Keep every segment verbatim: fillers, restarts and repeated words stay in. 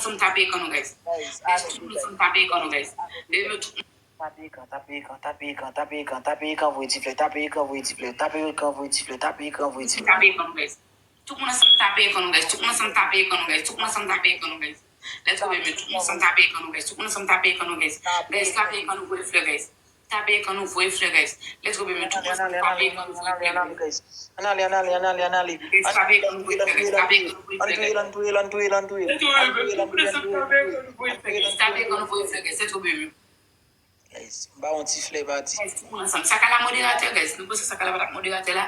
ansanm tape ekran nou, guys. Guys, tout moun ansanm tape ekran nou, guys. Bebe, tout moun. Tape ekran, tape ekran, tape ekran, tape ekran, tape ekran, voye ti flè, tape ekran, voye ti flè, tape ekran, voye ti flè, tape ekran, voye ti flè. Tape ekran nou, guys. Tout moun ansanm tape ekran nou, guys. Tout moun ansanm tape ekran nou, guys. Tout moun ansanm tape ekran nou, guys. Let's go, bebe. Tout moun ansanm tape ekran nou, guys. Tout moun ansanm tape ekran nou, guys. Guys, tape ekran nou, voye flè, guys. Tape ekran nou, voye flè, guys. Let's go, bebe. Tout moun ansanm tape ekran nou, voye flè, guys. Ann ale, ann ale, ann ale, ann ale. Guys, tape ekran nou, voye flè, guys. Tape ekran nou, voye flè, guys. Ann touye l, ann touye l, ann touye l, ann touye l. Let's go, bebe. Tout moun ansanm tape ekran nou, voye flè, guys. Tape ekran nou, voye flè, guys. Let's go, bebe. Guys, m ba yon ti flè pati. Guys, tout moun ansanm. Sakala moderatè, guys. Nou panse Sakala pa t ap moderatè la?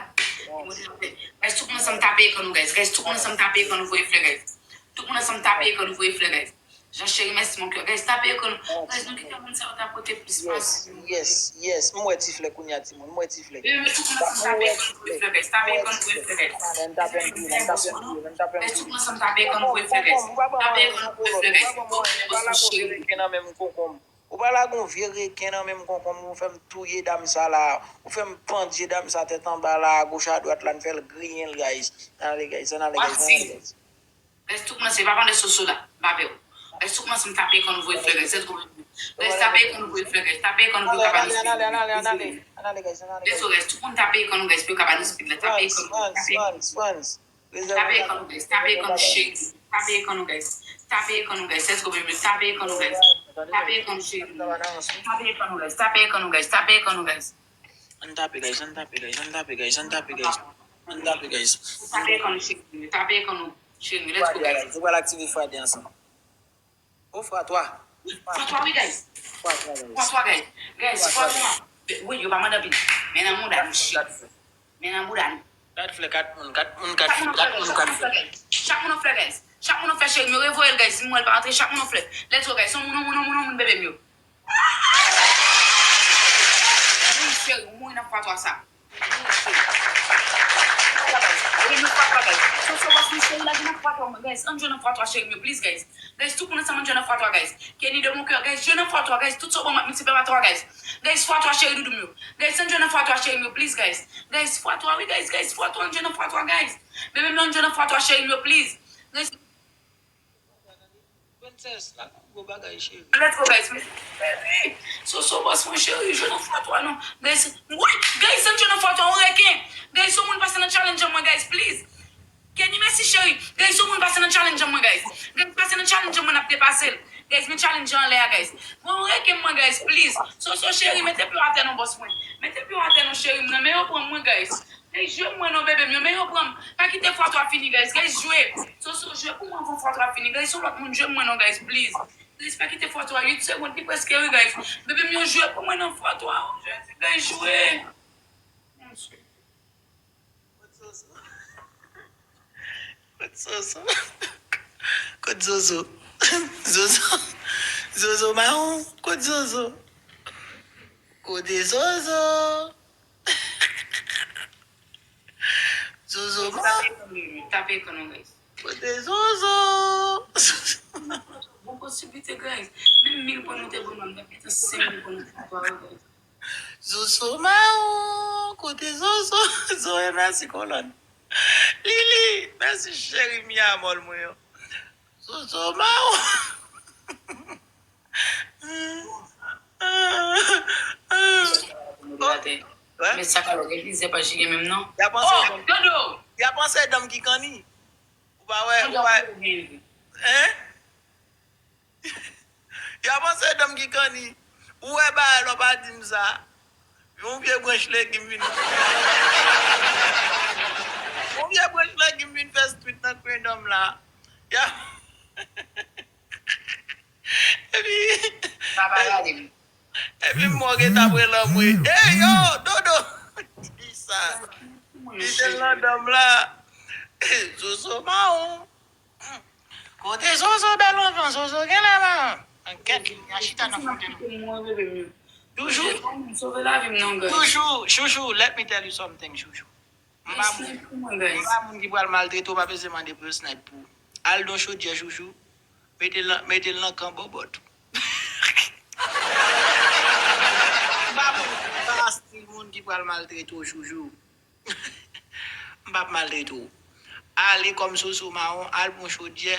Moderatè. Guys, tout moun ansanm tape ekran nou, guys. Guys, tout moun ansanm tape ekran nou, voye flè, guys. Tout moun ansanm tape ekran nou, voye flè, guys. Jean Chéri, mèsi, mon cœur. Guys, tape ekran nou. Guys, nou kite moun sa yo ta pote plis pase nou, guys. Yes, yes. M wè ti flè kounye a, timoun. M wè ti flè. Bebe, tout moun ansanm tape ekran nou, voye flè, guys. Tape ekran nou, voye flè, guys. Ann tape anpil, ann tape anpil, ann tape anpil. Guys, tout moun ansanm tape ekran nou, voye flè, guys. Tape ekran nou, voye flè, guys. Ou pa lage yon vye reken nan men m, konkonm. Ou pa lage yon vye reken nan men m, konkonm. Ou fè m touye dam sa la. Ou fè m pandye dam sa tèt anba la, agoch adwat la, n fè l griyen l, guys. Ann ale, guys, ann ale, guys, ann ale, guys. Guys, tout moun, se pa pandan soso la, m pa pè w. Guys, tout moun ansanm tape ekran nou, voye flè, guys. Let's go. Guys, tape ekran nou, voye flè, guys. Tape ekran nou, voye flè, guys. Ann ale, ann ale, ann ale, ann ale, guys, ann ale, guys. Let's go, guys. Tout moun tape ekran nou, guys, pou yo ka ba nou speed la. Tape ekran nou, tape ekran nou. Tape ekran nou, guys. Tape ekran nou, cheri. Tape ekran nou, guys. Tape ekran nou, guys. Let's go, baby. Tape ekran nou, guys. Tape ekran nou, cheri. Tape ekran nou, guys. Tape ekran nou, guys. Tape ekran nou, guys. Ann tape, guys. Ann tape, guys. Ann tape, guys. Ann tape, guys. Ann tape, guys. Tape ekran nou, cheri. Tape ekran nou, cheri. Let's go, guys. Nou pral aktive fwa de ansanm. O, fwa twa. Fwa twa, wi, guys. Fwa twa, guys. Fwa twa, guys. Guys, fwa twa. Wi, yo pa mande anpil. Men nan mouda nou, cheri. Men nan mouda nou. Kat flè, kat moun, kat moun, kat moun, kat moun, kat flè. Chak moun yon flè, guys. Chak moun yon flè, cheri m yo. Revoye l, guys. Si m wè l pa antre, chak moun yon flè. Let's go, guys. Yon moun, yon moun, yon moun, yon moun, bebe m yo. Wi, cheri, ou mouri nan fwa twa sa. Wi, cheri. Wi, nan fwa twa, guys. Soso bòs, mwen, cheri, lage nan fwa twa, mwen, guys. Ann jwe nan fwa twa, cheri m yo, please, guys. Guys, tout moun ansanm, ann jwe nan fwa twa, guys. Kenny de mon cœur, guys, jwe nan fwa twa, guys. Tout sa w ban m ap miltipliye pa twa, guys. Guys, fwa twa, cheri doudou m yo. Guys, ann jwe nan fwa twa, cheri m yo, please, guys. Guys, fwa twa, wi, guys, guys, fwa twa, ann jwe nan fwa twa, guys. Bebe m yo, ann jwe nan fwa twa, cheri m yo, please. Guys, Princess, la, gwo bagay, cheri. Let's go, guys. Baby, Soso bòs mwen, cheri, jwe nan fwa twa, non. Guys, wi, guys, ann jwe nan fwa twa, yon reken. Guys, yon moun pase nan challenge mwen, guys, please. Kenny, mèsi, cheri. Guys, yon moun pase nan challenge mwen, guys. Guys, pase nan challenge mwen, n ap depase l. Guys, men challenge anlè a, guys. Bon, reken mwen, guys, please. Soso, cheri, mete pye w atè non, bòs mwen. Mete pye w atè non, cheri m nan. Men yo pran mwen, guys. Guys, jwe mwen non, bebe m yo. Men yo pran m. Pa kite fwa twa fini, guys. Guys, jwe. Soso, jwe pou mwen avan fwa twa fini. Guys, yon lòt moun jwe mwen non, guys, please. Guys, pa kite fwa twa, uit segonn ki prèske, wi, guys. Bebe m yo, jwe pou mwen nan fwa twa. Jezi, guys, jwe. Kot Zozo? Kot Zozo? Kot Zozo? Zozo. Zozo mawon. Kot Zozo? Kote Zozo? Zozo mawon. Tape ekran nou, guys. Kote Zozo? Bon posiblite, guys. Menm mil pwen nou te ban m, m t ap gentan senk mil pwen nan fwa twa, guys. Zozo mawon, kote Zozo? Zoe, mèsi kolòn. Lili, mèsi cheri mi amor mwen yo. Zozo mawon. Modérateur. Men sa ka revize pa jige menm non. Y a panse oh, Dodo! Y a panse danm ki kanni. Ou pa wè, ou pa. Hein? Y a panse danm ki kanni. Ou wè bagay la, w pa di m sa. Yon vye branch legim vin. Yon vye branch legim vin fè street nan kwen danm la. Y a. Epi. Papa gade m. Epi m wè w gentan pre lanmou. Ey, yo, Dodo. Ki sa? Li te nan danm la. Zozo mawon. Kote Zozo bèl anfan? Zozo genlè mawon. Ankèt, li a chita nan fontenn. Chouchou. Chouchou, let me tell you something, chouchou. M pa moun, m pa moun ki pral maltrete w, pa bezwen mande pou yo snipe pou ou. Al nan chodyè, chouchou. Mete l nan, mete l nan kan bòbòt. M pa moun, m pa stil moun ki pral maltrete w, chouchou. M p ap maltrete w. Ale kòm Zozo mawon, al pran chodyè,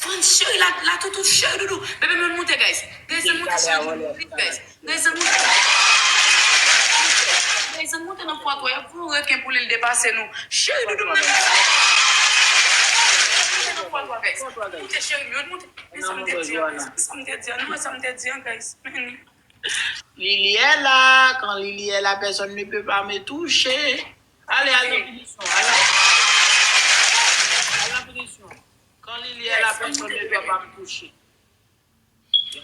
Frantz, cheri, la, la toutou, cheri doudou. Bebe m, ann moute, guys. Guys, ann moute, cheri doudou, please, guys. Guys, ann moute. Guys, ann moute nan fwa twa. Y ap voye yon reken pou li, l depase nou. Cheri doudou, ann moute. Ann moute nan fwa twa, guys. Ann moute, cheri, ann moute. Men sa m te di an, men sa m te di an, non, men sa m te di an, guys. Lili est là, quand Lili est là, personne ne peut pas me toucher. Allez, al nan pinisyon, al nan, al nan pinisyon. Quand Lili est là, personne ne peut pas me toucher.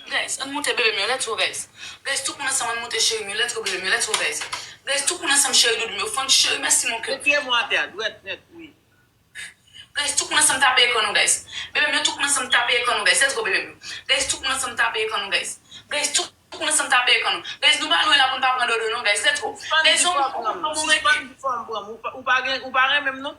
Guys, ann moute bebe m yo, let's go, guys. Guys, tout moun ansanm, ann moute cheri m yo, let's go, bebe m yo, let's go, guys. Guys, tout moun ansanm, cheri doudou m yo, Frantz, cheri, mèsi, mon cœur. Retire mwen atè a, dwèt nèt, wi. Guys, tout moun ansanm tape ekran nou, guys. Bebe m yo, tout moun ansanm tape ekran nou, guys. Let's go, bebe m yo. Guys, tout moun ansanm tape ekran nou, guys. Guys, tout moun ansanm tape ekran nou. Guys, nou pa lwen la pou n pa pran dodo, non, guys. Let's go. Guys, yon moun, yon moun, yon moun reken. Sispann di fò m pran m. Ou pa, ou pa gen, ou pa renmen m, non?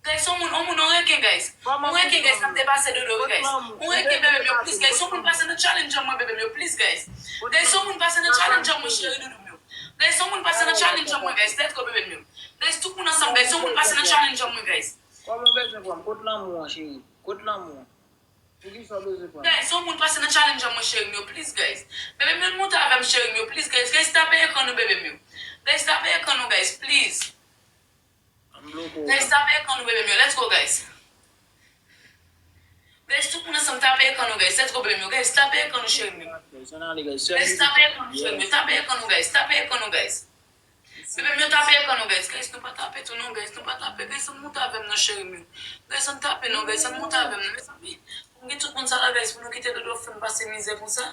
Guys, yon moun, yon moun, yon reken, guys. Yon reken, guys, k ap depase dodo, wi, guys. Yon reken, bebe m yo, please, guys. Yon moun pase nan challenge an mwen, bebe m yo, please, guys. Guys, yon moun pase nan challenge an mwen, cheri doudou m yo. Guys, yon moun pase nan challenge an mwen, guys. Let's go, bebe m yo. Guys, tout moun ansanm, guys. Yon moun pase nan challenge an mwen, guys. Kòman w bezwen pran m? Kot lanmou an, cheri? Kot lanmou an? Poukisa w bezwen pran m? Guys, yon moun pase nan challenge an mwen, cheri m yo, please, guys. Bebe m yo, ann moute avè m, cheri m yo, please, guys. Guys, tape ekran nou, bebe m yo. Guys, tape ekran nou, guys, please. M bloke w. Guys, tape ekran nou, bebe m yo. Let's go, guys. Guys, tout moun ansanm tape ekran nou, guys. Let's go, bebe m yo. Guys, tape ekran nou, cheri m yo. Guys, ann ale, guys. Guys, tape ekran nou, cheri m yo. Tape ekran nou, guys. Tape ekran nou, guys. Bebe m yo, tape ekran nou, guys. Guys, nou pa tape tou non, guys. Nou pa tape, guys. Ann moute avè m non, cheri m yo. Guys, ann tape non, guys. Ann moute avè m non, mezanmi. Pou m gen tout moun sa la, guys, pou nou kite dodo fè m pase mizè konsa.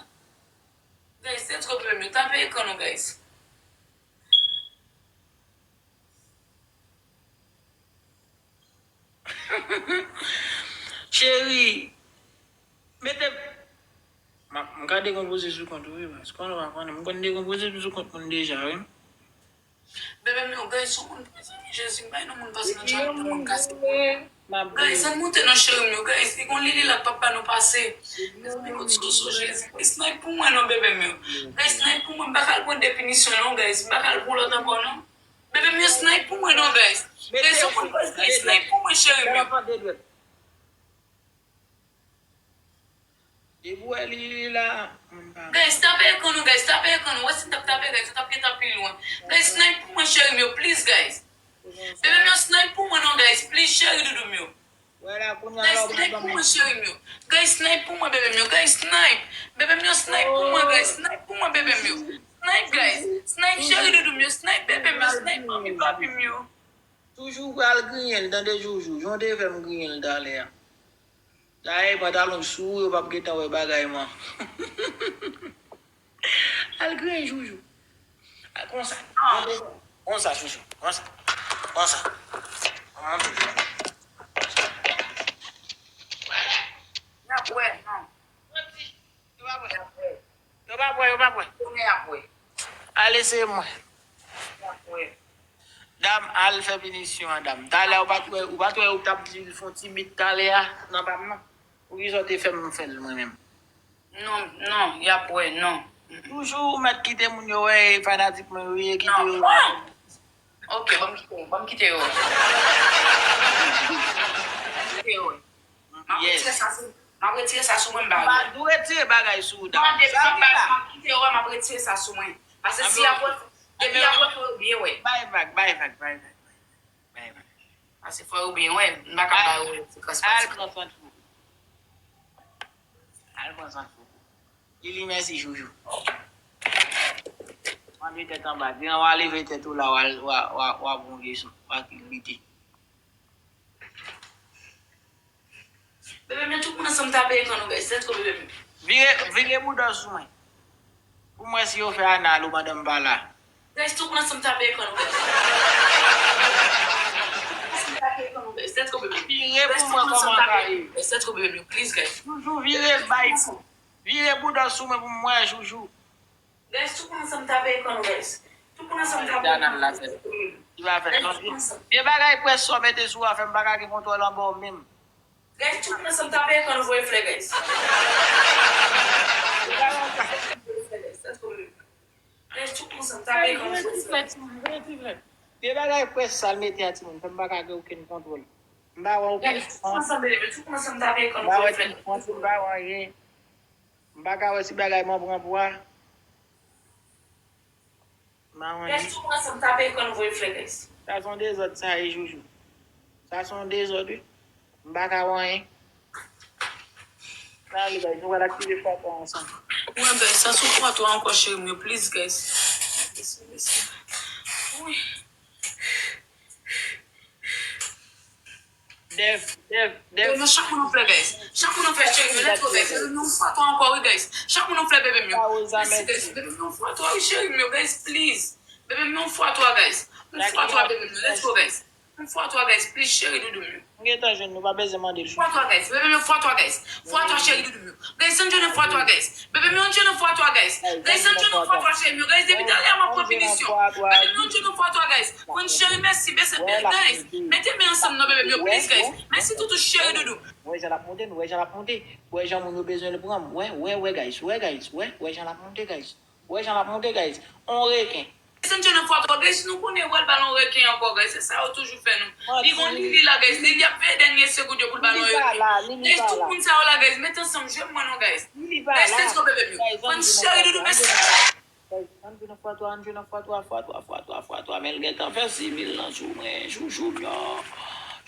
Guys, let's go, bebe m yo. Tape ekran nou, guys. Cheri, mete, m ap, m ka dekonpoze sou kont ou, wi, baz. Konnen w pa konnen, m konn dekonpoze sou kont moun deja, wi. Bebe m yo, guys, sou moun, mezanmi, Jezi, m bay nan moun pase nan tchak, nan moun kase. Guys, ann monte non, cheri m yo, guys, li gon Lili la k p ap ba nou pase. Mezanmi, kot soso, Jezi. Guys, snipe pou mwen non, bebe m yo. Guys, snipe pou mwen, m pa ka al pran de pinisyon non, guys, m pa ka al pran lòt ankò non. Bebe m yo, snipe pou mwen non, guys. Guys, sou moun, guys, snipe pou mwen, cheri m yo. Depi w wè li la, mwen pa. Guys, tape ekran nou, guys, tape ekran nou. Wè si n t ap tape, guys, nou t ap gentan pi lwen. Guys, snipe pou mwen, cheri m yo, please, guys. Bebe m yo, snipe pou mwen non, guys, please, cheri doudou m yo. Guys, snipe pou mwen, cheri m yo. Guys, snipe pou mwen, bebe m yo. Guys, snipe. Bebe m yo, snipe pou mwen, guys. Snipe pou mwen, bebe m yo. Snipe, guys. Snipe, cheri doudou m yo. Snipe, bebe m yo. Snipe, manmi, papi m yo. Toujou pral griyen l, tande, Joujou. Jan w te fè m griyen l talè a. Dayè pantalon sou ou, yo p ap gentan wè bagay man. Al griyen, Joujou. Al konsa. Konsa, Joujou. Konsa. Konsa. Konsa. N ap wè, non. Yo p ap wè. Yo p ap wè, yo p ap wè. Kounye a y ap wè. Ale, se mwen. Y ap wè. Dam, al fè pinisyon an, dam. Talè, ou pa t wè, ou pa t wè, ou t ap di l fè yon ti bit talè a, nan pa m nan. Poukisa w te fè m fè l, mwen menm? Non, non, y ap wè, non. Toujou, ou mèt kite moun yo wè, e fanatik mwen yo ye, kite yo wè. Ok, ban m kite yo, ban m kite yo wè. Kite yo wè. M ap retire sa sou, m ap retire sa sou mwen, m ba yo. Nou retire bagay sou ou, dam. Non, depi m ap, m ap kite yo wè, m ap retire sa sou mwen. Paske si y ap wè, depi y ap wè, fò yo byen wè. Bay vag, bay vag, bay vag, bay vag. Bay vag. Paske fò yo byen wè, m pa ka ba yo sekans pati. Al pran sant fou. Al pran sant fou. Lili, mèsi, Joujou. Mande tèt anba. Di an, w a leve tèt ou la, w a, w a, w a, w a bon leson. W a lite. Bebe m yo, tout moun ansanm tape ekran nou, guys. Let's go, bebe m yo. Vire, vire bouda w sou mwen. Pou m wè si yo fè anal ou pandan m pa la. Guys, tout moun ansanm tape ekran nou, guys. Tout moun ansanm tape ekran nou, guys. Let's go, bebe m yo. Vire pou mwen kòman sa ye. Guys, let's go, bebe m yo. Please, guys. Joujou, vire l bay kou. Vire bouda w sou mwen pou m wè, Joujou. Guys, tout moun ansanm tape ekran nou, guys. Tout moun ansanm tape ekran nou, guys. Li pa fèt non. Vye bagay près sa w mete sou afè m, pa ka gen kontwòl anba w menm. Guys, tout moun ansanm tape ekran nou, voye flè, guys. Guys, tout moun ansanm tape ekran nou, voye flè. Vye bagay près sa l mete a timoun, fè m pa ka gen okenn kontwòl. M pa wè okenn. Guys, tout moun ansanm, bebe, tout moun ansanm tape ekran nou, voye flè. M pa wè ti kont, m pa wè anyen. M pa ka wè si bagay mwen pran pwa. Mawon. Guys, tout moun ansanm tape ekran nou, voye flè, guys. Sa se yon dezòd sa ye, Joujou. Sa se yon dezòd, wi. M pa ka wè anyen. Nan ale, guys, nou pral aktive fwa twa ansanm. Wi, guys, sa se fwa twa ankò, cheri m yo, please, guys. Wi. Dev, Dev, Dev. Bebe m yo, chak moun yon flè, guys. Chak moun yon flè, cheri m yo. Let's go, guys. Bebe m yo, yon fwa twa ankò, wi, guys. Chak moun yon flè, bebe m yo. Mèsi, guys. Bebe m yo, yon fwa twa, wi, cheri m yo, guys. Please. Bebe m yo, yon fwa twa, guys. Yon fwa twa, bebe m yo. Let's go, guys. Yon fwa twa, guys. Please, cheri doudou m yo. M gentan jwenn, nou pa bezwen mande l. Fwa twa, guys. Bebe m yo, fwa twa, guys. Fwa twa, cheri doudou m yo. Guys, ann jwenn fwa twa, guys. Bebe m yo, ann jwenn fwa twa, guys. Guys, ann jwenn fwa twa, cheri m yo. Guys, depi talè a m ap pran pinisyon. Bebe m yo, ann jwenn fwa twa, guys. Fran cheri, mèsi. Bese, guys, mete men ansanm non, bebe m yo, please, guys. Mèsi toutou, cheri doudou. Wè jan l ap monte, nou wè jan l ap monte. Wè jan moun yo bezwen l pran. Wè, wè, wè, guys. Wè, guys. Wè, wè jan l ap monte, guys. Wè jan l ap monte, guys. On reken. Guys, ann jwenn fwa twa, guys, nou konnen wè l ba l on reken ankò, guys. Se sa yo toujou fè nou. Li gon Lili la, guys. Lili ap veye dènye segonn yo pou l ba l on reken. Guys, tout moun sa yo la, guys, met ansanm, jwenn mwen non, guys. Guys, let's go, bebe m yo. Fran cheri doudou, mèsi. Guys, ann jwenn fwa twa, ann jwenn fwa twa, fwa twa, fwa twa, fwa twa. Men l gentan fè sis mil lan sou mwen, Joujou m yo.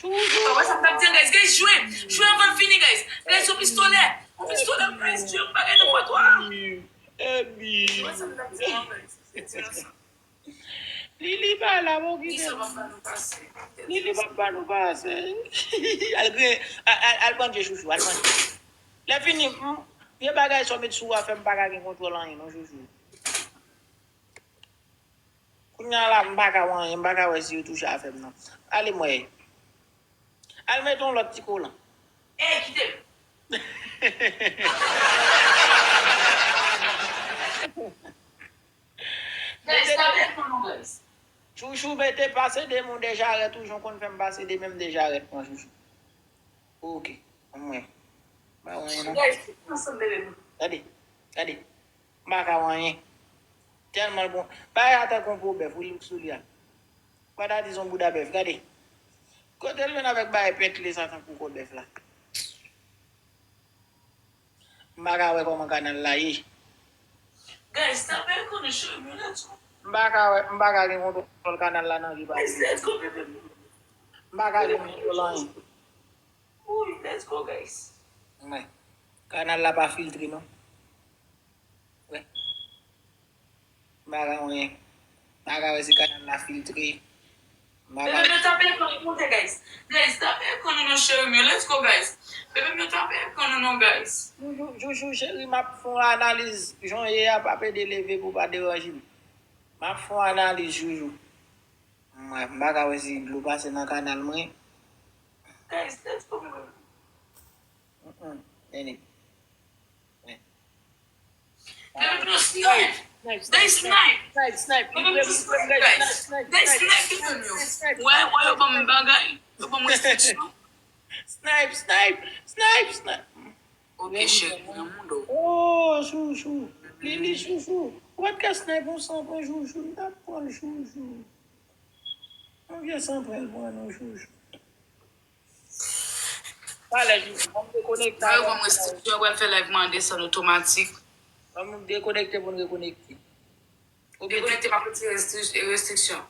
Joujou. Wè sa m t ap di an, guys. Guys, jwe. Jwe anvan l fini, guys. Guys, yon pistolè. Yon pistolè, guys. Jwe yon bagay nan fwa twa. Ebi. Wè sa m t ap di an, guys. Se ti ansanm. Lili pa la, bon, kite l. Lili p ap ba nou pase. Al gre, al, al, al pran je, Joujou, al pran je. Lè fini, m, vye bagay sa w met sou afè m, m pa ka gen kontwòl anyen non, Joujou. Kounye a la, m pa ka wè anyen, m pa ka wè si yo touche afè m nan. Ale m wè. Al mete yon lòt ti kolan. Ey, kite m. Guys, tape ekran nou, guys. Chouchou, mete pase de moun de jarèt ou, jan w konn fè m pase de menm de jarèt mwen, chouchou. Ok, mwen. Ba w anyen non. Guys, ansanm bebe m. Gade, gade. M pa ka wè anyen. Tèlman l bon. Bagay la tankou yon po bèf, wi, look sou li a. Patati se yon bouda bèf, gade. Kote l jwenn avèk bagay pèkle sa tankou kò bèf la? M pa ka wè kòman kanal la ye. Guys, tape konn cheri m yo, let's go. M pa ka wè, m pa ka gen kontwòl kanal la nan vi pa m. Guys, let's go, bebe m. M pa ka gen kontwòl anyen. Ui, let's go, guys. Mwen. Kanal la pa filtre non. Wè. M pa ka wè anyen. M pa ka wè si kanal la filtre. M pa ka... Bebe m yo, tape ekran nou monte, guys. Guys, tape ekran nou non, cheri m yo. Let's go, guys. Bebe m yo, tape ekran nou non, guys. Joujou, Joujou, cheri, m ap fè yon analiz. Jan w ye a p ap ede leve pou w pa deranje m. M ap fè yon analiz, Joujou. Mwen, m pa ka wè si dlo pase nan kanal mwen. Guys, let's go, bebe m. Mm-mm. Nene. Bebe m yo, snipe. Guys, snipe. Snipe, snipe. Bebe m yo, snipe, guys. Guys, snipe, bebe m yo. Wè, wè, yo ban m bagay. Yo ban m restriksyon. Snipe, snipe, snipe, snipe. Ok, cheri, nan moun do. Oh, chouchou. Lili, chouchou. Ou pa t ka snipe yon san pwen, chouchou. M t ap pran l, chouchou. Yon vye san pwen l pran non, chouchou. Talè, Joujou, ban m dekonekte. Mwen, yo ban m restriksyon, yo pral fè live mwen an desann otomatik. Ban m dekonekte pou n rekonekte. Dekonekte, m ap retire restri-, restriksyon.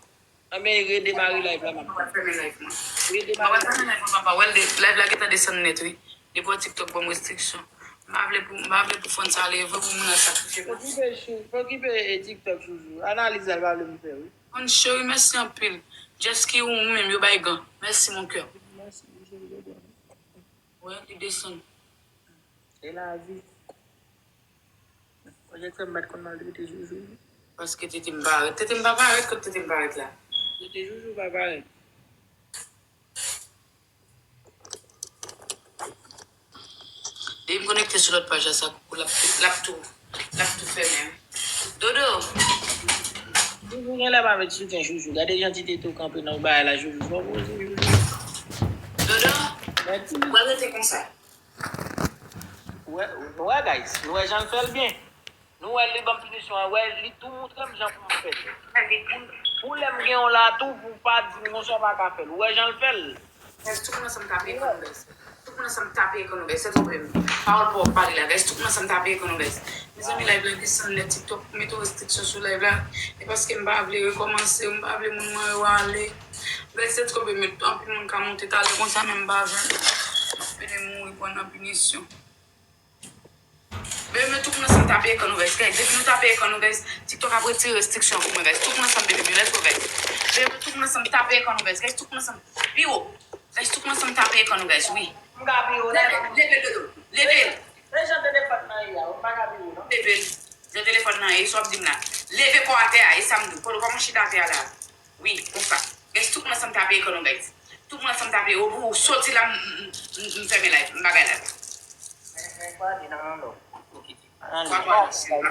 Anben, redemare live la, m ap... Mwen pral fèmen live mwen. Redemare. Mwen pral fèmen live mwen, papa. Wè, live la gentan desann nèt, wi. Depi w TikTok ban m restriksyon. M pa vle pou, m pa vle pou fòn sa leve, pou moun nan sakrifye m. Okipe chou, okipe, eh, TikTok, Joujou. Analiz la, l pa vle m fè, wi. Fòn cheri, mèsi anpil. Jesky, ou menm, yo bay gan. Mèsi, mon cœur. Mèsi, Joujou. Wè, li desann. Se lavi. Konjèktè m pa t konn maltrete Joujou. Paske tete m parèt. Tete m pa parèt, kot tete m parèt la? Tete Joujou pa parèt. Depi m konekte sou lòt paj la, sa koukou, l ap, l ap tou, l ap tou fèmen. Dodo! Joujou gen lè pa met soutyen, Joujou. Gade jan ti tete w kanpe nan bagay la, Joujou. Fò poze, Joujou. Dodo! Mèsi. Ou pral rete konsa. Wè, wè, guys. Nou wè jan l fè l byen. Nou wè li ban m pinisyon an. Wè, li tou moutre m jan pou m fè l. Pou, pou lè m gen yon la tou, pou pa di m konsa w pa ka fè l. Ou wè jan l fè l? Guys, tout moun ansanm tape ekran nou, guys. Tout moun ansanm tape ekran nou, guys. Se tou menm. Pawòl pa w ap pale la, guys. Tout moun ansanm tape ekran nou, guys. Mezanmi, live la desann nèt, TikTok mete restriksyon sou live la. E paske m pa vle rekòmanse, m pa vle moun mwen yo ale. Guys, se tou menm, anpil moun ka monte talè konsa, men m pa vle. M ap pede mouri pran nan pinisyon. Bebe m yo, tout moun ansanm tape ekran nou, guys. Guys, depi nou tape ekran nou, guys, TikTok ap retire restriksyon pou mwen, guys. Tout moun ansanm, bebe m yo, let's go, guys. Bebe m yo, tout moun ansanm tape ekran nou, guys. Guys, tout moun ansanm, pi wo. Guys, tout moun ansanm tape ekran nou, guys, wi. M ka pi wo, leve, leve, leve, leve. Leve l. Leve l. Jan telefòn nan ye a, ou pa ka pi wo, non. Leve l. Jan telefòn nan ye, sa w ap di m la. Leve kò atè a, e sa m di w. Kòman chita atè a la? Wi, konsa. Guys, tout moun ansanm tape ekran nou, guys. Tout moun ansanm tape, ou, ou soti la, m, m, m, m fèmen live, m bagay la. Men, men, pa di nan non. Ok. Fwa twa li, cheri.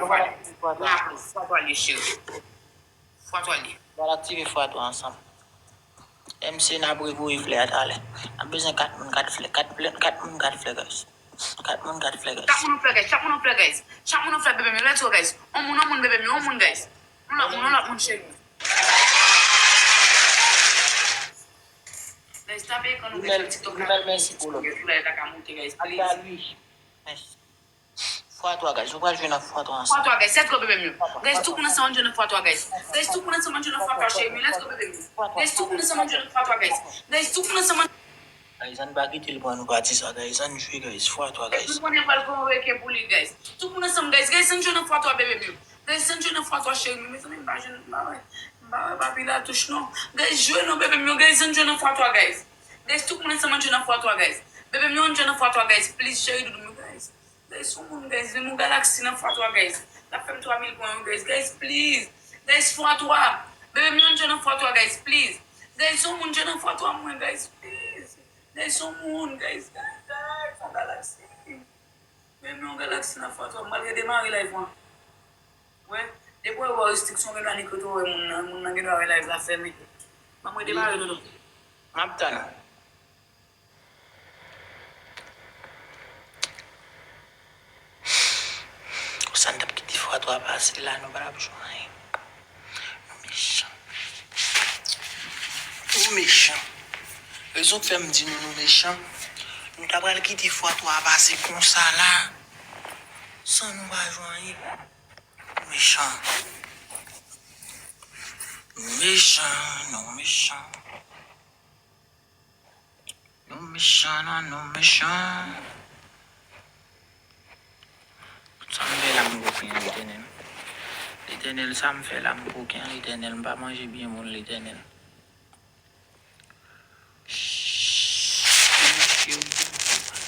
Fwa twa li, cheri. Fwa twa li. N al aktive fwa twa ansanm. M C, n ap revoye flè a talè. N ap bezwen kat moun, kat flè, kat flè, kat moun, kat flè, guys. Kat moun, kat flè, guys. Chak moun yon flè, guys. Chak moun yon flè, guys. Chak moun yon flè, bebe m yo. Let's go, guys. On moun, on moun, bebe m yo. On moun, guys. On lòt moun, on lòt moun, cheri. Guys, tape ekran nou, guys, sou TikTok la. Rimèl, mèsi pou love. Guys, live la ka monte, guys, please. Mèsi. Fwa twa, guys. Nou pral jwe nan fwa twa ansanm. Fwa twa, guys. Let's go, bebe m yo. Guys, tout moun ansanm, ann jwe nan fwa twa, guys. Guys, tout moun ansanm, ann jwe nan fwa twa, cheri. Let's go, bebe m yo. Guys, tout moun ansanm, ann jwe nan fwa twa, guys. Guys, tout moun ansanm, ann... Guys, ann pa kite l pran nou pati sa, guys. Ann jwe, guys. Fwa twa, guys. Tout moun konnen pral gen yon reken pou li, guys. Tout moun ansanm, guys. Guys, ann jwe nan fwa twa, bebe m yo. Guys, ann jwe nan fwa twa, cheri m yo. Mezanmi, m pa jwenn, m pa wè. M pa wè papi la touch non. Guys, jwe non, bebe m yo. Guys, ann jwe nan fwa twa, guys. Guys, tout moun ansanm, ann jwe nan fwa twa, guys. Bebe m yo, ann jwe nan fwa twa, guys. Please, cheri doudou m yo, guys. Guys, yon moun, guys, vin yon galaksi nan fwa twa, guys. N ap fè m twa mil pwen yo, guys. Guys, please. Guys, fwa twa. Bebe m yo, ann jwe nan fwa twa, guys, please. Guys, yon moun jwe nan fwa twa mwen, guys, please. Guys, yon moun, guys, guys, guys, yon galaksi. Bebe m yo, yon galaksi nan fwa twa. M pral redemare live mwen. Wè, Depi w wè restriksyon gen dwa li kote w wè moun nan, moun nan gen dwa wè live la fèmen. Ban mwen demare, Dodo. M ap tann. Konsa n t ap kite fwa twa pase la, nou pa t ap jwenn anyen. Nou mechan. Nou mechan. Rezon k fè m di nou nou mechan, nou ta pral kite fwa twa pase konsa la, san nou pa jwenn anyen. Nou mechan. Nou mechan, nou mechan. Nou mechan, non, nou mechan. Sa m fè la, m koken, Letènèl. Letènèl, sa m fè la, m koken, Letènèl. M pa manje byen moun, Letènèl.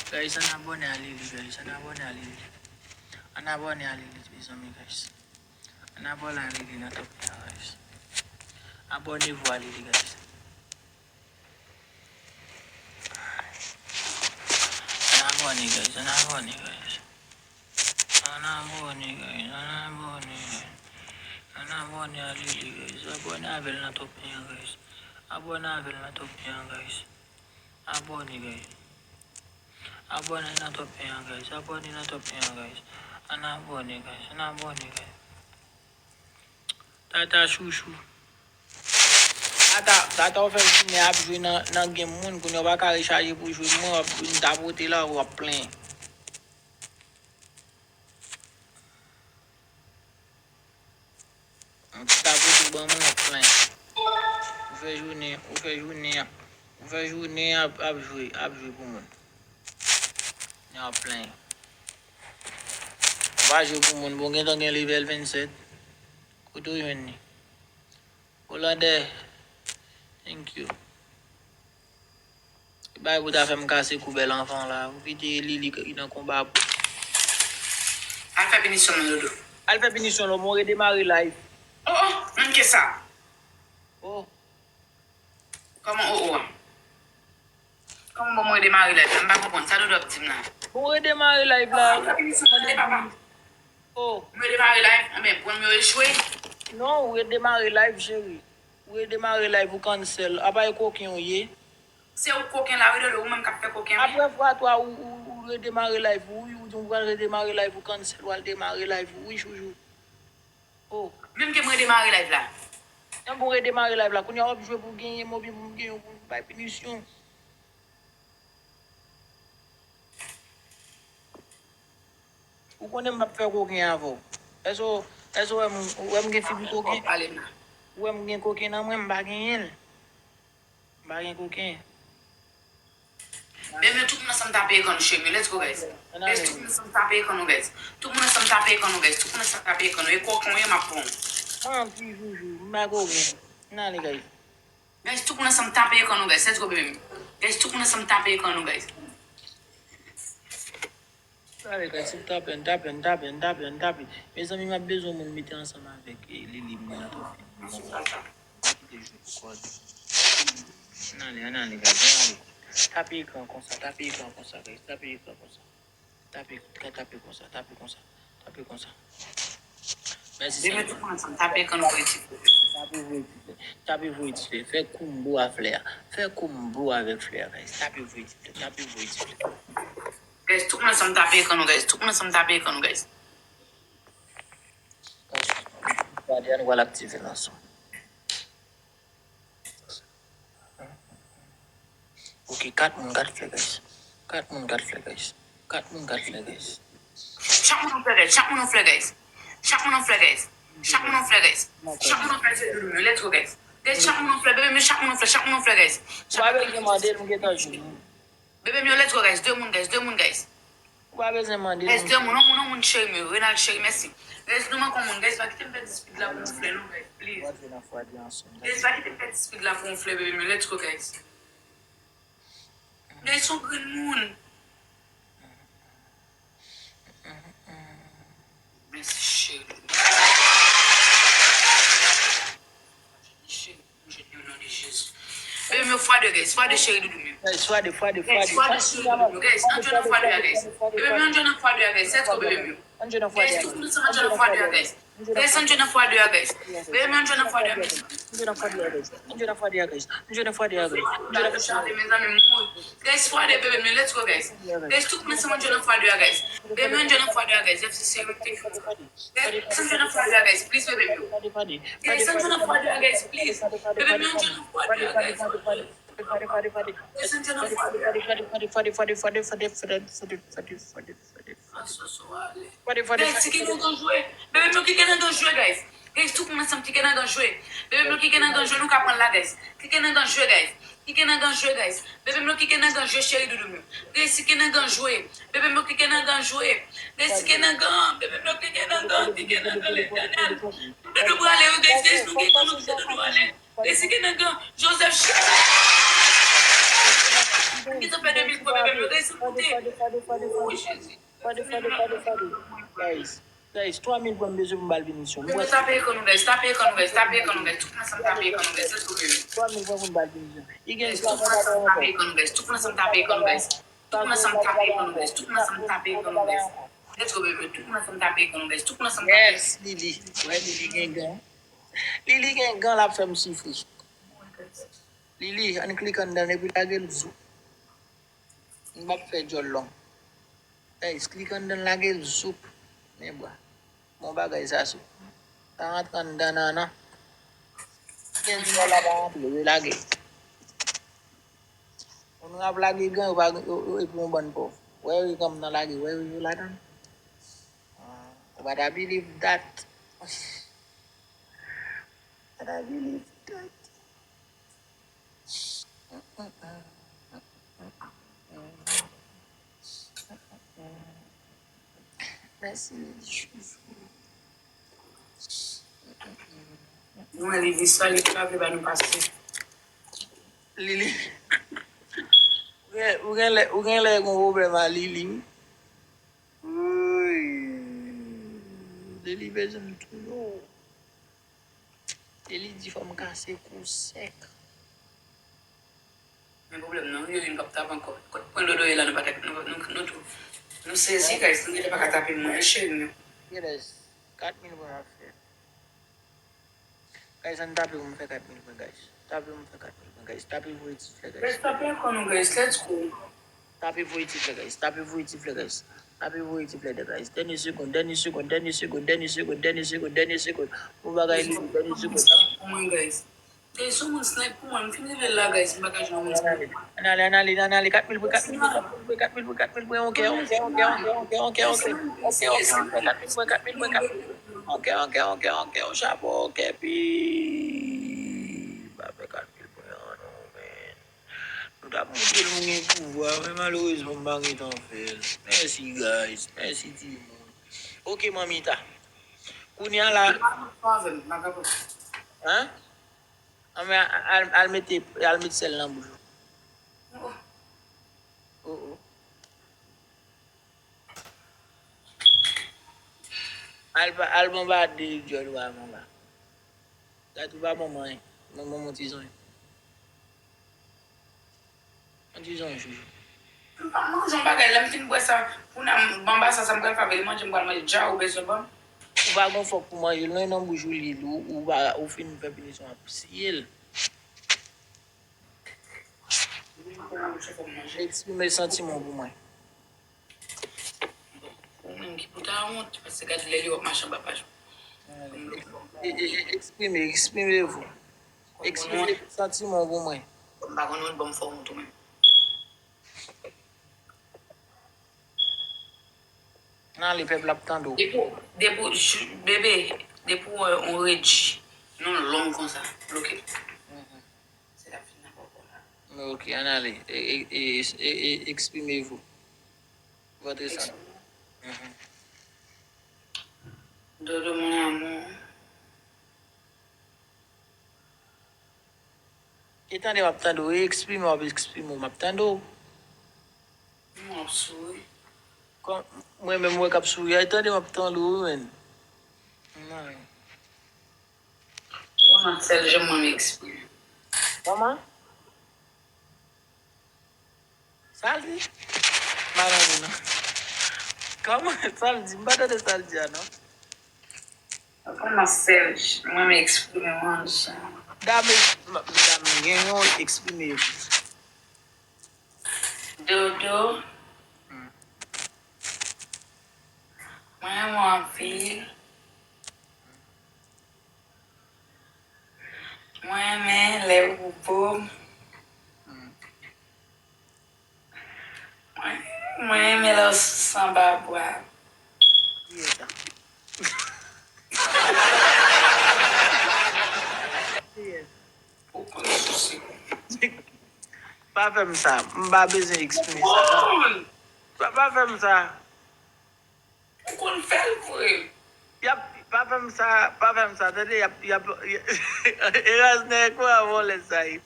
Guys, ann abòne a Lili, guys. Ann abòne a Lili. Ann abòne a Lili, mezanmi, guys. Ann abòne a Lili nan top mwen, guys. Abonnez-vous à Lili, guys. Ann abòne, guys. Ann abòne, guys. Ann abòne, guys. Ann abòne, guys. Ann abòne a Lili, guys. Abòne avè l nan top mwen, guys. Abòne avè l nan top mwen, guys. Abòne, guys. Abòne nan top mwen, guys. Abòne nan top mwen, guys. Ann abòne, guys. Ann abòne, guys. Tata chouchou. Tata, tata w fè jounen ap jwe nan, nan gen moun, kounye a w pa ka rechaje pou jwe, mwen w ap vin tapote la, w ap plenyen. Yon ti tapote ban mwen, w ap plenyen. Ou fè jounen, ou fè jounen, ou fè jounen ap, ap jwe, ap jwe pou moun. Kounye a w ap plenyen. Ou pa jwe pou moun, bon, gentan gen level vennsèt. Kote w jwenn li? Olandè, thank you. Bay pou ta fè m kase kou bèl anfan la. Ou kite Lili k-, nan konba pou. Al fè pinisyon nan, Dodo. Al fè pinisyon, non, mwen redemare live. Oh, oh, menm ke sa. Oh. Kòman oh, oh a? Kòman bon mwen redemare live la? M pa konprann sa Dodo ap di m la. Bon, redemare live la. Ah, ou fè pinisyon nan, papa. Oh. Mwen demare live, anben, pran m yo echwe. Non, ou redemare live, cheri. Ou redemare live, ou cancel. Apa e koken ou ye? Se ou koken la, wi, Dodo, ou menm k ap fè koken, wi. Apre fwa twa, ou, ou, ou redemare live, ou, wi, ou di ou pral redemare live, ou cancel, ou al demare live, ou, wi, chouchou. Oh. Menm ke mwen demare live la. Nan pou redemare live la, kounye a w ap jwe pou genyen m oubyen pou m genyen w pou m bay pinisyon. Ou konnen m p ap fè koken avè w. Èske w, èske w wè m, ou wè m gen figi koken? Ou wè m gen koken nan mwen, m pa genyen l. M pa gen koken. Bebe, tout moun ansanm tape ekran nou, cheri. Let's go, guys. Guys, tout moun ansanm tape ekran nou, guys. Tout moun ansanm tape ekran nou, guys. Tout moun ansanm tape ekran nou. E koken w ye, m ap pran w. Manti, joujou. M pa koken. Ann ale, guys. Guys, tout moun ansanm tape ekran nou, guys. Let's go, bebe. Guys, tout moun ansanm tape ekran nou, guys. Ale, guys, n tape, n tape, n tape, n tape, n tape. Mezanmi, m ap bezwen moun mete ansanm avèk, eh, Lili, m nan twòp. Ann ale, ann ale, guys, ann ale. Tape ekran konsa, tape ekran konsa, guys, tape ekran konsa. Tape, tape konsa, tape konsa, tape konsa. Mèsi, Senyè. Tape ekran nou pou etid. Tape voye ti flè. Tape voye ti flè. Fè konbo a flè a. Fè konbo avèk flè a, guys. Tape voye ti flè. Tape voye ti flè. Guys, tout moun ansanm tape ekran nou, guys. Tout moun ansanm tape ekran nou, guys. Gade a, nou pral aktive l ansanm. Ok, kat moun, kat flè, guys. Kat moun, kat flè, guys. Kat moun, kat flè, guys. Chak moun yon flè, guys. Chak moun yon flè, guys. Chak moun yon flè, guys. Chak moun yon flè, guys. Chak moun yon flè, guys. Let's go, guys. Guys, chak moun yon flè, bebe, men chak moun yon flè, chak moun yon flè, guys. Chak moun yon flè, guys. Bebe m yo, let's go, guys. De moun, guys. De moun, guys. Ou pa bezwen mande. Guys, de moun, yon moun, yon moun, cheri m yo. Renald, cheri, mèsi. Guys, nou manke yon moun, guys. Pa kite m pèdi speed la pou yon flè, non, guys. Please. Guys, pa kite m pèdi speed la pou yon flè, bebe m yo. Let's go, guys. Guys, yon grenn moun. Mèsi, cheri. Cheri. Mwen jwenn yo nan non de Jezi. Bebe m yo, fwa de, guys. Fwa de, cheri doudou m yo. Guys, fwa de, fwa de, fwa de. Guys, fwa de, cheri doudou m yo. Guys, ann jwe nan fwa de a, guys. Bebe m yo, ann jwe nan fwa de a, guys. Let's go, bebe m yo. Ann jwe nan fwa de a. Guys, tout moun ansanm ann jwe nan fwa de a, guys. Guys, ann jwe nan fwa de a, guys. Bebe m yo, ann jwe nan fwa de a, mezanmi. Ann jwe nan fwa de a, guys. Ann jwe nan fwa de a, guys. Ann jwe nan fwa de a, guys. Ann jwe nan fwa de a, guys. Mezanmi, m mouri. Guys, fwa de, bebe m yo, let's go, guys. Guys, tout moun ansanm ann jwe nan fwa de a, guys. Bebe m yo, ann jwe nan fwa de a, guys. F C C, guys, ann jwe nan fwa de a, guys. Please, bebe m yo. Guys, ann jwe nan fwa de a, guys, please. Bebe m yo, ann jwe nan fwa de a, guys. Guys, ann jwe nan fwa de a. Guys, ann jwe nan fwa de a. Guys, kike nan gang jwe. Bebe m yo, kike nan gang jwe, guys. Guys, tout moun ansanm kike nan gang jwe. Bebe m yo, kike nan gang jwe, nou ka pran l la, guys. Kike nan gang jwe, guys. Kike nan gang jwe, guys. Bebe m yo, kike nan gang jwe, cheri doudou m yo. Guys, kike nan gang jwe. Bebe m yo, kike nan gang jwe. Guys, kike nan gang. Bebe m yo, kike nan gang. Kike nan gang, Letènèl. Doudou prale, wi, guys. Guys, nou kite doudou, kite doudou ale. Guys, kike nan gang. Joseph Charles. Kite fè de mil pwen, bebe m yo, guys, se koute. Wi, Jezi. Fade, fade, fade, fade. Guys, guys, twa mil pwen m bezwen pou m ba l pinisyon. Mwen tape ekran nou, guys, tape ekran nou, guys, tape ekran nou, guys. Tout moun ansanm tape ekran nou, guys. Let's go, baby. Twa mil pwen pou m ba l pinisyon. Li gen... Guys, tout moun ansanm tape ekran nou, guys. Tout moun ansanm tape ekran nou, guys. Tout moun ansanm tape ekran nou, guys. Tout moun ansanm tape ekran nou, guys. Let's go, baby. Tout moun ansanm tape ekran nou, guys. Tout moun ansanm tape. Yes, Lili. Wè, Lili gen gang. Lili gen gang, l ap fè m soufri. Lili, ann klik anndan l epi lage l zou. M p ap fè djòl long. Guys, klik anndan l, lage l, soup. Men bwa. Bon bagay sa, soup. Pa rantre anndan nan, non. Gen djòl la pa rantre, yo lage. Moun ap lage gang, yo pa, yo, yo, epi yon bann pòv. Wè, yo, gang nan lage, wè, yo, yo ladan. Ah, ou pa ta believe that. Pa ta believe that. Mèsi, Lili, chouchou. Nou wè Lili, sa li pa vle ba nou pase. Lili. Ou gen, ou gen lè, ou gen lè gen pwoblèm a Lili. Wi. Lili bezwen m touye w. E li di fò m kase kou sèk. Men pwoblèm nan, wi, wi, m p ap tape ankò. Kot pwen Dodo ye la, nou pa tape, nou, nou, nou tou. Nou sezi, guys, nou gentan pa ka tape mwen, cheri m yo. Guys, kat mil pwen ap fè. Guys, ann tape pou m fè kat mil pwen, guys. Tape pou m fè kat mil pwen, guys. Tape voye ti flè, guys. Guys, tape ankò non, guys. Let's go. Tape voye ti flè, guys. Tape voye ti flè, guys. Tape voye ti flè, guys. Dènye segonn, dènye segonn, dènye segonn, dènye segonn, dènye segonn, dènye segonn. Bon bagay, Lili, dènye segonn. Pou mwen, guys. Guys, yon moun snipe pou mwen. M fin rive la, guys. M pa ka jwenn yon moun snipe. Ann ale, ann ale, ann ale. Kat mil pwen, kat mil pwen, kat mil pwen, kat mil pwen, kat mil pwen. Ok, ok, ok. Kat mil pwen, kat mil pwen, kat mil pwen. Ok, ok, kat mil pwen. Ok, ok, ok, ok. Yon chapo, ok, pi. Pa fè kat mil pwen an non, men. Nou t ap montre l nou gen pouvwa, men malerezman m pa gentan fè l. Mèsi, guys. Mèsi, timoun. Ok, manmita. Kounye a la. Hein? Anben, al, al mete, al met sèl nan bouch ou. Oh, oh. Al ba, al bon ba de djòl ou a manba. Dat ou pa bon manyen. Mwen bon, bon ti zonyon. Yon ti zonyon, chouchou. M pa manje yon bagay, lè m fin bwè sa, kounye a m, banba sa, sa m pral fè avè l, manje m pral manje dja, ou bezwen ban m? Ou pa gon fòk pou manje l, non, e nan bouch ou li ye, ou, ou pa, ou fin fè pinisyon, w ap siye l. Eksprime santiman w pou mwen. Ou menm ki pou ta wont, paske gade lè li w ap mache anba paj. E, e, e, eksprime, eksprime vou. Eksprime santiman w pou mwen. M pa konn wont, ban m fè w wont ou menm. Nan ale, pèp la ap tande w. Depi, depi, bebe, depi w wè yon Reggie, non long konsa, bloke l. Se la fin nan pòpò la. Ok, ann ale. E, e, e, e, e, eksprime vou. Votre sang. Dodo, mon amour. E tande, m ap tande w. E eksprime, w ap eksprime w, m ap tande w. M ap souri. Kòm, mwen menm, mwen k ap souri a, e tande, m ap tande w, wi, menn. Nan. Bon, nan sèl jan mwen eksprime. Kòman? Sa l di? M pa tande, non. Kòman? Sa l di? M pa tande sa l di a, non. Kòman Serge, mwen m eksprime m an jan. Dam, dam gen yon eksprime yo. Dodo. Mwen renmen w anpil. Mwen renmen lè ou bo. Mwen, mwen renmen lè w sou sanba bwa. Kiyès sa? Kiyès? Ou konn souse. Pa fè m sa. M pa bezwen eksprime sa. Ou konn? Pa, pa fè m sa. Ou konn fè l vre. Y ap, pa fè m sa, pa fè m sa, tande, y ap, y ap, Erasnè, kouran vòlè sa ye.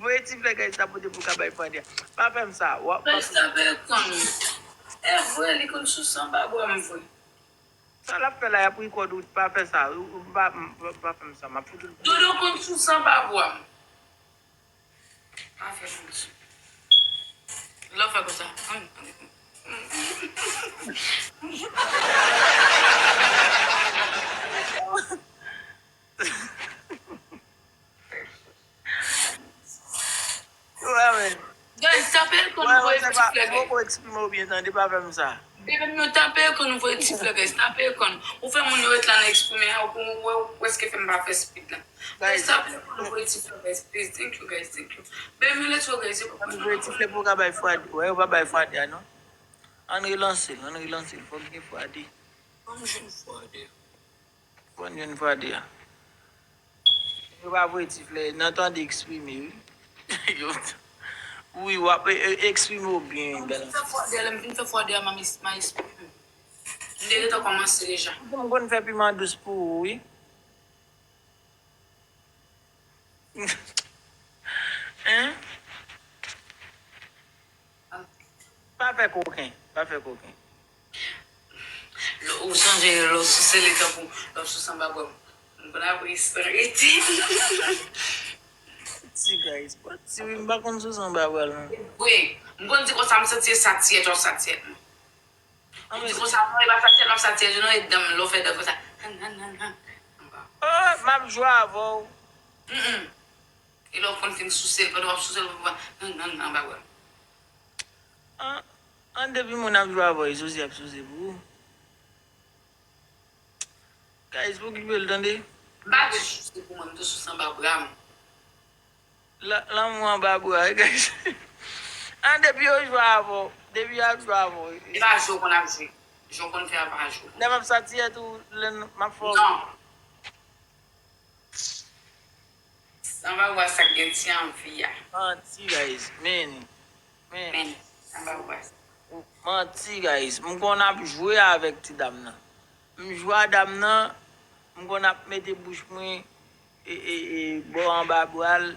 Voye ti flè guys la pote pou ka bay Fadi a. Pa fè m sa, w ap, pa fè m sa. Fè sa bèl konn. E vre, li konn sou sanba bwa m vre. Sa l ap fè la, y ap record ou, pa fè sa, ou, ou pa, pa, pa fè m sa, m ap fout ou. Dodo konn sou sanba bwa m. Pa fè konsa. Lè w fè konsa. Wè, men. Guys, tape l konn voye ti flè, guys. Ou poko eksprime w byen, tande, pa fè m sa. Bebe m yo, tape l konn voye ti flè, guys. Tape l konn. Ou fè moun yo ret la nan eksprime a, ou, ou, ou, ou prèske fè m pa fè speed la. Guys, tape l konn voye ti flè, guys. Please, thank you, guys, thank you. Bebe m yo, let's go, guys. Yo pa konn voye ti flè pou ka bay Fadi. Wè, yo pa bay Fadi a, non. Ann relanse l, ann relanse l. Fòk gen Fadi. Ban m jwenn Fadi. Fò n jwenn Fadi a. Yo pa voye ti flè, nan tande eksprime, wi. Yo, wi, w ap, e, e, eksprime w byen, bèl. Lè m fin fè Fadi a, lè m fin fè Fadi a, m a, m a eksprime. M te gentan kòmanse deja. M konn fè piman dous pou ou, wi. Hein? Pa fè koken, pa fè koken. Lè w sonje lè w souse li tankou lè w souse anba bwa m. M konn apre san rete. Ti guys, pa ti wi, m pa konn souse anba bwa l non. Wi, m konn di konsa m santi e sa tiyèt w ap sa tiyèt mwen. M di konsa non, e pa sa tiyèt m ap sa tiyèt ou non, e dan m, lè w fè dan konsa. Han, han, han, han. Anba. Oh, m ap jwe avè w. Mm, mm. E lè w konn fin souse l, pandan w ap souse l, w ap nan, nan, nan, anba bwa l. An, an depi moun ap jwe avè w, e souse ap souse pou ou. Guys, pa okipe l, tande. M pa di souse pou mwen, m di souse anba bra m. La, lanmou anba bra, guys. An depi yo jwe avè w, depi y ap jwe avè w. E pa jwe w konn ap jwe. Jan w konn fè a pa jwe. Lè m ap sa tiyèt ou, lè m ap fè w. Non. Anba bwa sa k gen ti anvi a. Manti, guys. Men. Men. Men. Anba bwa sa. Manti, guys. M konn ap jwe avèk ti dam nan. M jwe a dam nan, m konn ap mete bouch mwen, e, e, e, bò anba bra l.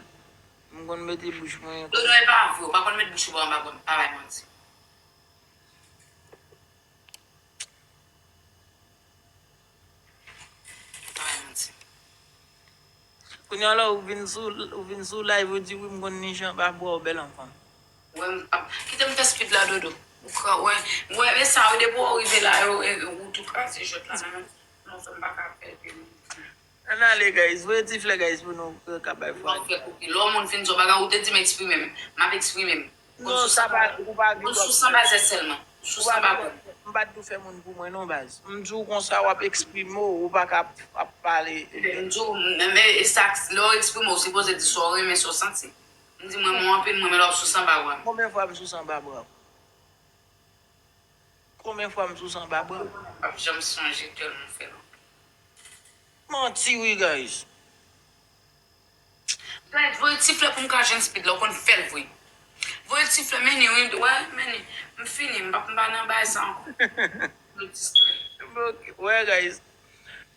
M konn mete bouch mwen. Dodo, e pa vre, ou pa konn met bouch ou bò anba bra m, pa bay manti. Pa bay manti. Kounye a la, ou vin sou, ou vin sou live, ou di, "Wi, m konn niche anba bra w, bèl anfan." Wè, m p ap, kite m fè speed la, Dodo. Ou ka, wè, wè, men sa, yo, depi w rive la, yo, e, ou tou kraze jwèt la, nan men, non, sa m pa ka fè, epi m. Ann ale, guys, voye ti flè, guys, pou nou, euh, ka bay Fadi. Lè w fè koki, lè w moun fin di w bagay, ou te di m eksprime m, m ap eksprime m. Non, sa pa, ou pa gen dwa. Sou san baz sèlman. Sou san baz. M pa t dwe fè moun pou mwen non, baz. M di w konsa, w ap eksprime w, ou pa ka ap, ap pale. M di w, men, men, e sa, lè w eksprime w, ou sipoze di sa w renmen, sa w santi. M di mwen, mwen anpil, mwen, men lè w ap sou san baz. Konbyen fwa m sou san baz? Konbyen fwa m sou san baz? M p ap janm sonje tèlman fè lontan. Manti wi, guys. Guys, voye ti flè pou m ka jwenn speed la, ou konn fè l vre. Voye ti flè, men ni, wi, wè, men ni. M fini, m pa, m pa nan bagay sa ankò. M distrè. Wè, guys.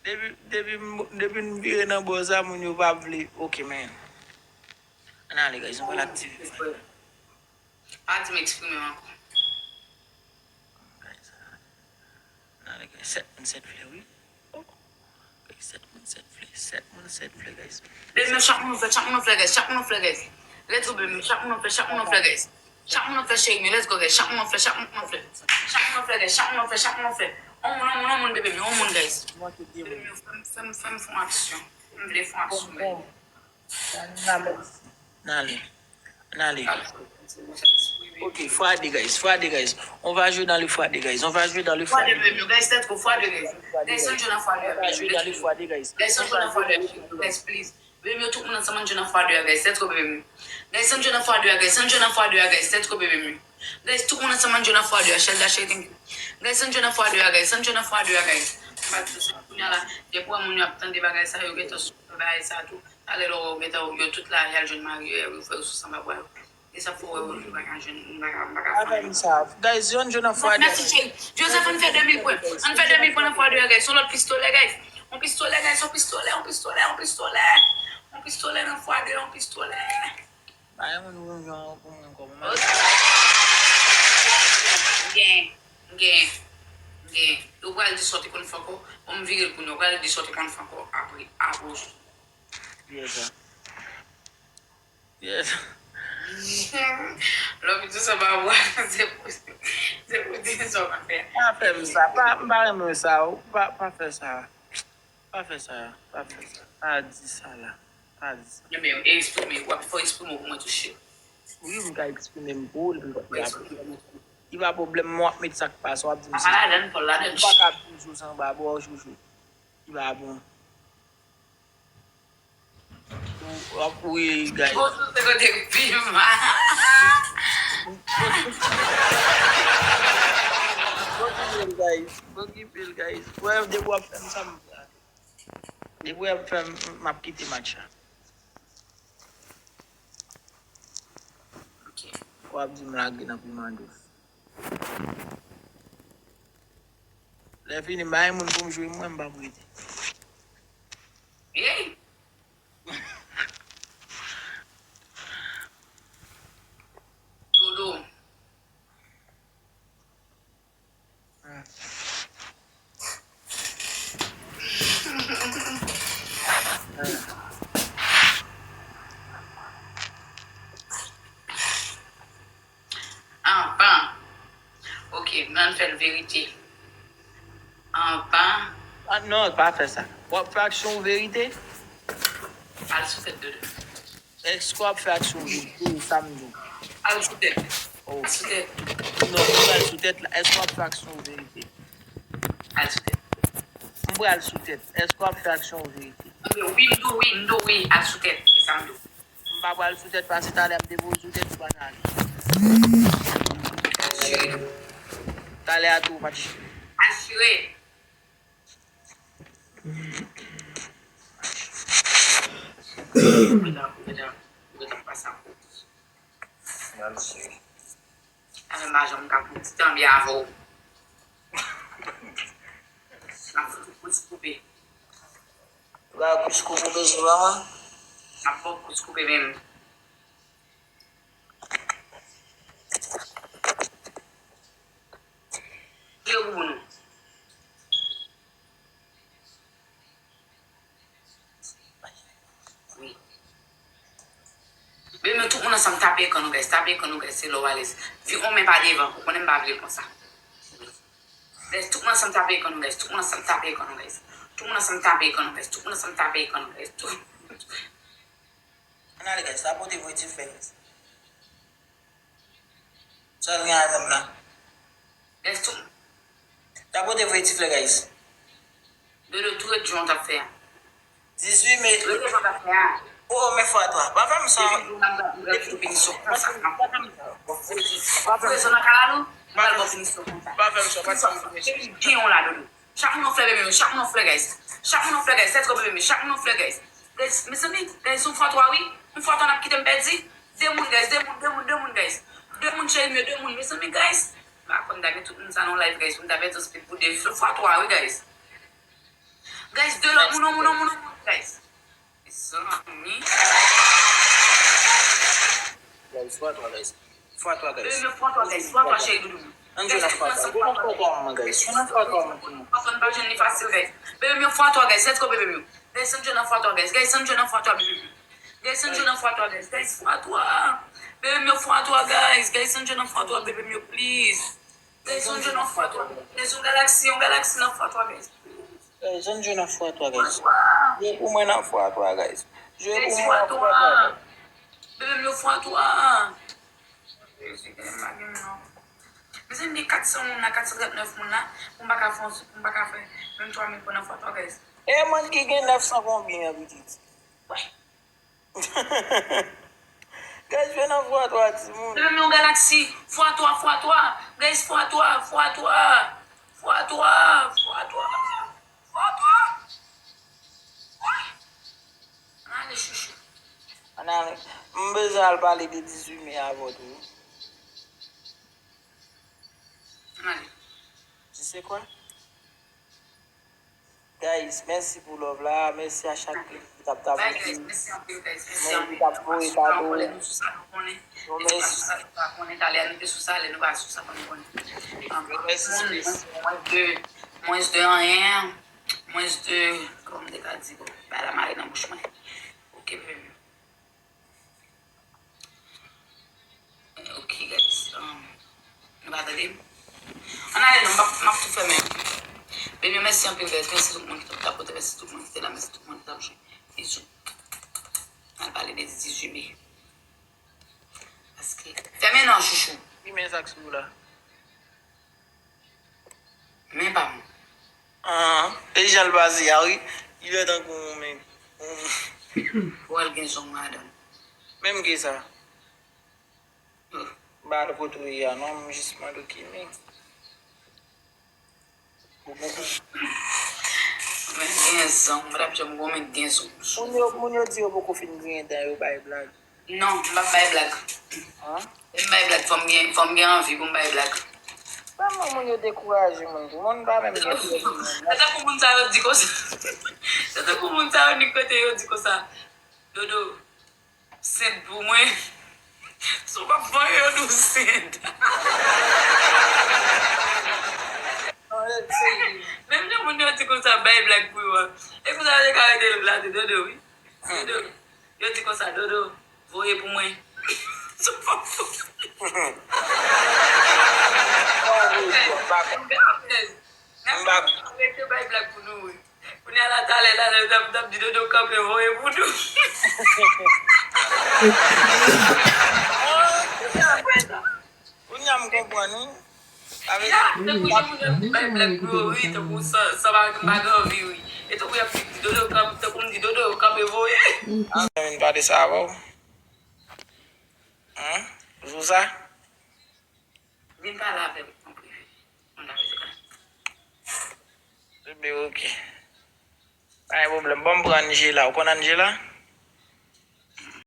Depi, depi, depi m vire nan bò sa, moun yo pa vle. Ok, man. Ann ale, guys, nou pral aktive. Pa di m eksprime m ankò. Guys, ann ale, guys, sèt moun sèt flè, wi. Oh. Guys, sèt moun sèt flè, sèt moun sèt flè, guys. Bebe, men chak moun fè, chak moun fè, guys, chak moun fè, guys. Let's go, bebe, chak moun fè, chak moun fè, guys. Chak moun fè, cheri, men let's go, guys, chak moun fè, chak moun fè. Chak moun fè, guys, chak moun fè, chak moun fè. On moun, on moun, on moun, bebe m yo, on moun, guys. Bebe m yo, fè m, fè m, fè m fè yon aksyon. M vle fè yon aksyon, bebe m. N ale. N ale. Ok, fwa de, guys, fwa de, guys. On va jouer dans le fwa de, guys. On va jouer dans le fwa de. Fwa de, bebe m yo, guys, let's go, fwa de, guys. Guys, on joue dans fwa de, guys. On va jouer dans le fwa de, guys. Guys, on joue dans fwa de, guys, please. Bebe m yo, tout moun ansanm, ann jwe nan fwa de a, guys. Let's go, bebe m yo. Guys, ann jwe nan fwa de a, guys. Ann jwe nan fwa de a, guys. Let's go, bebe m yo. Guys, tout moun ansanm, ann jwe nan fwa de a. Shelda, Shelda, thank you. Guys, ann jwe nan fwa de a, guys. Ann jwe nan fwa de a, guys. M pa di sa kounye a la. Depi w wè moun yo ap tande bagay sa, yo gentan sou bagay sa tou. Talè lè w wè yo gentan, yo tout la, y al jwenn mari yo, yo fè yo sou sanba bwa yo. E sa fè w wè yo, yo pa ka jwenn, yo pa ka, yo pa ka fè anyen. Avè m sa. Guys, yo ann jwe nan fwa de a. Mèsi, cheri. Joseph, ann fè de mil pwen. Ann fè de mil pwen nan fwa de a, guys. Se yon lòt pistolè, guys. Yon pistolè, guys. Yon pistolè, yon pistolè, yon pistolè. Yon pistolè nan fwa de, yon pistolè. Ba yon moun yon jan pou mwen kòman. M gen, m gen, m gen. Yo pral di sa w te konn fè ankò. Bon, m vire l pou nou. Yo pral di sa w te konn fè ankò apre, apre w. Yes, sir. Yes. Lòm di sa pa bwa, se pou, se pou di sa w pa fè. Pa fè m sa, pa, m pa renmen sa, ou pa, pa fè sa. Pa fè sa, pa fè sa. Pa di sa la, pa di sa. Ebyen, eksprime, w ap fè eksprime w pou mwen touche. Wi, m ka eksprime m pou ou, li pa pwoblèm, m w ap met sa k pase, w ap di m si. Papa ladann, Pòl ladann. Ou pa ka toujou sanba bò, chouchou. Li pa bon. Wi, guys. Bon, se kote pi mal. Bon, ki pil, guys. Bon, ki pil, guys. Wè, depi w ap fè m sa, m, depi w ap fè m, m ap kite match la. Ok. W ap di m lage nan piman dous. Lè fini, m bay moun pou m jwe, mwen, m p ap rete. Hey! Dodo. Anpan. Ok, m ann fè l verite. Anpan. Ah, non, pa fè sa. W ap fè aksyon ou verite? Al sou tèt, Dodo. Èske w ap fè aksyon ou verite, sa m di w? Al sou tèt. Oh. Al sou tèt. Non, m pral sou tèt la. Èske w ap fè aksyon ou verite? Al sou tèt. M pral sou tèt. Èske w ap fè aksyon ou verite? Wi, m di w wi, m di w wi, al sou tèt. E sa m di w. M pa pral sou tèt, paske talè m te poze w tèt, ou pa t ale. Asire. Talè a tou, ou pa t jwe. Asire. Ou gentan, ou gentan, ou gentan pase a kote. Asire. Avè m pa janm ka pou ti tanbye avè w. M ap fout ou kous koupe. Ou ka kous koupe bezwen pa mwen? M ap ba w kous koupe menm. Tire bouboun ou. Wi. Bebe m yo, tout moun ansanm tape ekran nou, guys. Tape ekran nou, guys. Se la w alèz. Vin on men pa devan. Ou konnen m pa vle l konsa. Guys, tout moun ansanm tape ekran nou, guys. Tout moun ansanm tape ekran nou, guys. Tout moun ansanm tape ekran nou, guys. Tout moun ansanm tape ekran nou, guys. Tout. Ann ale, guys. Tapote voye difle, guys. Sa l gen avè m la. Guys, tout. Tapote voye difle, guys. Dodo, tou ret jan w t ap fè a. Dizuit me. Ret jan w t ap fè a. Oh, men fwa twa. Pa fè m sa. Depi jou m ap gade, m pral fout ou pinisyon konsa. M ap fout ou pinisyon. Prezan nan kalalou, m pral ba w pinisyon konsa. Pa fè m sa, pa fè m sa. Epi gen yon la, Dodo. Chak moun yon flè, bebe m yo. Chak moun yon flè, guys. Chak moun yon flè, guys. Let's go, bebe m yo. Chak moun yon flè, guys. Guys, mezanmi, guys, yon fwa twa, wi. Yon fwa twa, n ap kite m pèdi. De moun, guys. De moun, de moun, de moun, guys. De moun, cheri m yo, de moun. Mezanmi, guys. M pa konn ta gen tout moun sa nan live, guys. Pou m ta pèdi yon speed pou de. Fwa twa, wi, guys. Guys, de lòt moun, yon moun, yon moun, yon moun, guys. Mezanmi. Guys, fwa twa, guys. Fwa twa, guys. Bebe m yo, fwa twa, guys. Fwa twa, cheri doudou m. Ann jwe nan fwa twa. Ou konn fwa twa mwen, guys. Ou konn fwa twa mwen. Fwa twa, n pa jwenn li fasil, guys. Bebe m yo, fwa twa, guys. Let's go, bebe m yo. Guys, ann jwe nan fwa twa, guys. Guys, ann jwe nan fwa twa, bebe m yo. Guys, ann jwe nan fwa twa, guys. Guys, fwa twa. Bebe m yo, fwa twa, guys. Guys, ann jwe nan fwa twa, bebe m yo, please. Guys, yon jwe nan fwa twa. Guys, yon galaksi, yon galaksi nan fwa twa, guys. Guys, yon jwe nan fwa twa, guys. Jwe pou mwen nan fwa twa, guys. Jwe pou mwen nan fwa twa. Bebe m yo fwa twa. Jezi, Guys, m pa gen non. Mezanmi, gen kat san moun la, kat san trant nèf moun la, pou m pa ka fè, pou m pa ka fè menm twa mil pou nan fwa twa, guys. E mwen ki gen nèf san konbyen an, pitit? Wè. Guys, jwe nan fwa twa, timoun. Bebe m yon galaksi. Fwa twa, fwa twa. Guys, fwa twa, fwa twa. Fwa twa, fwa twa. Fwa twa. Wè. Ann ale, chouchou. Ann ale. M bezwen al pale de dizuit me avè w tou. Ann ale. Tu sais quoi? Guys, mèsi pou love la. Mèsi a chak moun ki t ap, t ap voye. Mèsi anpil, guys. Mèsi anpil. Moun ki t ap voye kado. Nou sou sa nou konnen. Yo, mèsi. Nou pa sou sa nou pa konnen. Talè a nou te sou sa, lè nou pa sou sa pou nou konnen. Yo, mèsi, sis. Mwens de, mwens de anyen. Mwens de, kòman m te ka di, bon, bagay la mare nan bouch mwen. Ok, bebe m yo. Ok, guys. Um, nou pa tande m? Ann ale non, m ap, m ap tou fèmen. Bebe m yo, mèsi anpil, guys. Mèsi tout moun ki t ap tapote, mèsi tout moun ki te la, mèsi tout moun ki t ap jwe. Bizou. N al pale de dizuit me. Paske, fèmen non, chouchou. Ki men sa k sou ou la? Men pa m. Ah, e jan l pase a, wi. Li fè tankou yon men. Ou wè l gen zong ladan l. Menm ki sa? Oh. M pa al kote w ye a, non, m jis mande w ki men. Ou poko. Men gen zong, m pa t ap janm gwo men gen zong. Moun yo, moun yo di yo poko fin griyen dan yo, bay blag. Non, m p ap bay blag. Lè m bay blag, fò m gen, fò m gen anvi pou m bay blag. Kòman moun yo dekouraje moun tou? Moun pa menm gen. Se tankou moun sa yo di konsa. Se tankou moun sa yo ni kote yo di konsa. Dodo, sent pou mwen. Si w p ap vanyan, nou sent. Menm jan moun yo di konsa, bay blag pou yo a. E konsa yo te ka rete la tou, Dodo, wi. Dodo. Yo di konsa, Dodo, voye pou mwen. Sou fòm pou. Rete bay blag pou nou, wi. Kounye a la, talè, talè, t ap, t ap di Dodo kanpe, voye pou nou. Kounye a m konprann, wi. Avèk ya, tankou jan moun yo ap bay blag pou yo ri, tankou sa, sa pa, m pa gen anvi ri. E tankou y ap di Dodo kanpe, tankou m di Dodo kanpe voye. An, m pale sa avè w. Hein? Zouza? Vin pale avè m an prive. Mwen ta bezwen konnen. Bebe, ok. Pa gen pwoblèm. Ban m pran Angela. Ou konn Angela?